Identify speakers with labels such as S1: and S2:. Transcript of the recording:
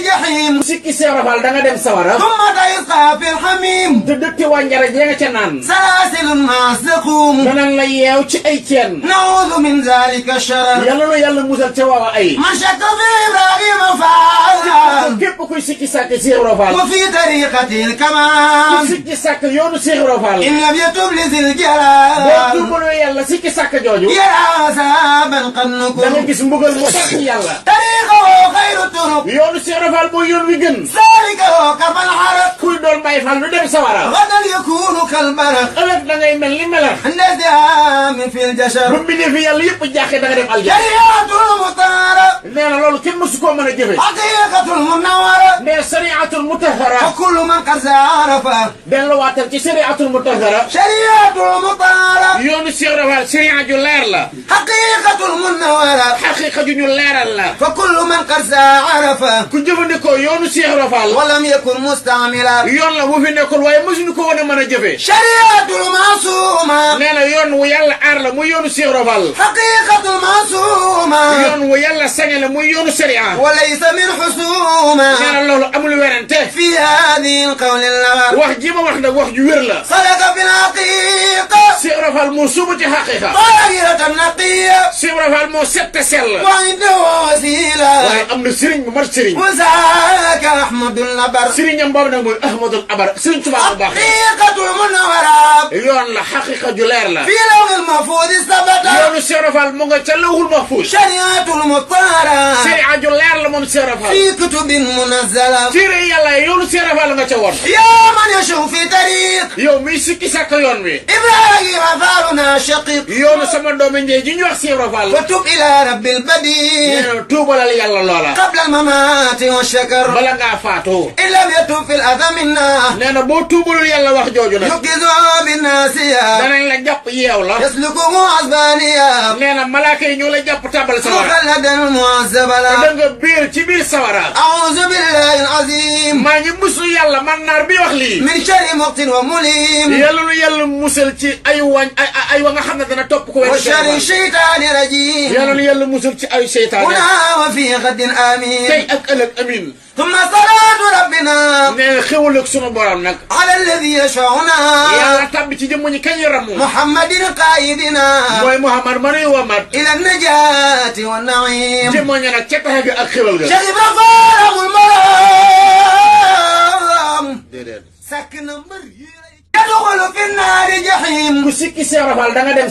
S1: جحيم
S2: sikki Seex Ibra Faal da nga dem sawara
S1: ثم تيسقى في الحميم
S2: te dëkk wànjara ja nga ca naan
S1: سلاسل مع السقوم
S2: danañ la yeew ci ay ceen
S1: نعوذ من ذلك الشرر
S2: yàlla na yàlla musal ca waawa ay
S1: من شك في إبراهيم فعل
S2: képp kuy sikki sàkk Seex Ibra Faal
S1: وفي طريقة
S2: ku
S1: الكمال
S2: sikki sàkk yoonu Seex Ibra Faal
S1: إن لم يتب لذي
S2: boo
S1: الجلال
S2: tuubaloo yàlla sikki sàkk jooju
S1: يرى عذابا قد
S2: da nga
S1: نكر
S2: gis mbugal mu sax yàlla
S1: طريقه خير الطرق
S2: yoonu Seex Ibra Faal mooy yoon wi gën
S1: سالكه كفى الحرق
S2: kuy doon Baay Faal lu dem sawara
S1: غدا يكون كالبرق
S2: ëllëg da ngay mel ni melax
S1: عند ازدهام في
S2: bu
S1: الجشر
S2: mbindee fi yàlla yëpp jaaxee da nga dem aljana
S1: شريعة المطهرة
S2: nee na loolu kenn mësu koo mën a jëfe
S1: حقيقة المنورة
S2: mais sariatul mutahara
S1: وكل من قد عرف
S2: delluwaatal ci sariatul mutahara
S1: شريعة المطهرة
S2: yoonu Seex Ibra Faal sariya ju leer la
S1: حقيقة المنورة
S2: xaqiqa ju ñu leeral la
S1: فكل من قد عرف
S2: ku jëfandikoo yoonu Seex Ibra Faal
S1: ولم يكن مستعملا
S2: yoon la bu fi nekkul waaye mësuñu ko woon a mën a jëfe
S1: شريعة المعصومة
S2: nee na yoon wu yàlla aar la muy yoonu Seex Ibra Faal
S1: حقيقة المعصومة
S2: yoon wu yàlla sañe la muy yoonu sariya
S1: وليس من حسومة
S2: nee na loolu amul werante
S1: في هذه القول اللغة
S2: wax ji ma wax nag wax ju wér la
S1: صدق في الحقيقة
S2: Seex Ibra Faal moo suubu ci xaqiqa
S1: طاهرة نقية
S2: Seex Ibra Faal moo set te sell
S1: وعنده وسيلة
S2: waaye am na sëriñ bu mat sëriñ
S1: وذاك أحمد النبر
S2: sëriñam boobu nag mooy Ahmadul Abar sëriñ Tuubaa bu baax
S1: حقيقة المنورة
S2: yoon la xaqiqa ju leer la
S1: في لوح المحفوظ ثبت
S2: yoonu Seex Ibra Faal mu nga ca lawhul mahfuus
S1: شريعة المطهرة
S2: sariya ju leer la moom Seex Ibra Faal
S1: في كتب منزلة
S2: téere yàlla yoonu Seex Ibra Faal nga ca woon
S1: يا من يشوف في طريق
S2: yow miy sikki sàkk yoon wi
S1: إبراهيم فارنا شقيق
S2: yoonu sama doomi njëy ji ñu wax Seex Ibra Faal
S1: فتب إلى رب البديع
S2: nee na tuubalal yàlla loola
S1: قبل الممات والشكر
S2: bala ngaa faatu
S1: إن لم يتب في الأذى منا
S2: nee na boo tuubalul yàlla wax jooju nag
S1: يكذوا بالناسية
S2: danañ la jàpp yeew la
S1: يسلكه عزبانية
S2: nee na malaaka yi ñoo la jàpp tabal sawara
S1: مخلدا معذبا
S2: te da nga biir ci biir sawara
S1: أعوذ بالله العظيم
S2: maa ngi musu yàlla man naar bi wax lii
S1: من شر مقت ومليم
S2: yàlla nu yàlla musal ci ay wañ ay wa nga xam ne dana topp ko wet
S1: وشر الشيطان الرجيم
S2: yàlla nu yàlla musal ci ay seytaane
S1: هنا وفي غد
S2: tey
S1: آمين
S2: ak ëllëg amin
S1: ثم صلاة ربنا
S2: nee na xéwal ak sunu borom nag
S1: على الذي يشفعنا
S2: yàlla tàbbi ci jëmm ñi kañ yaramu
S1: محمد قائدنا
S2: mooy Muhammad ma nuy wamat
S1: إلى النجاة والنعيم
S2: jëmm ñi nag ca taxe ga ak xéwal ga
S1: شيخ إبراهيم المرام
S2: déedéet
S1: سكن مريم يدخل في النار جحيم
S2: ku sikki Seex Ibra Faal da nga dem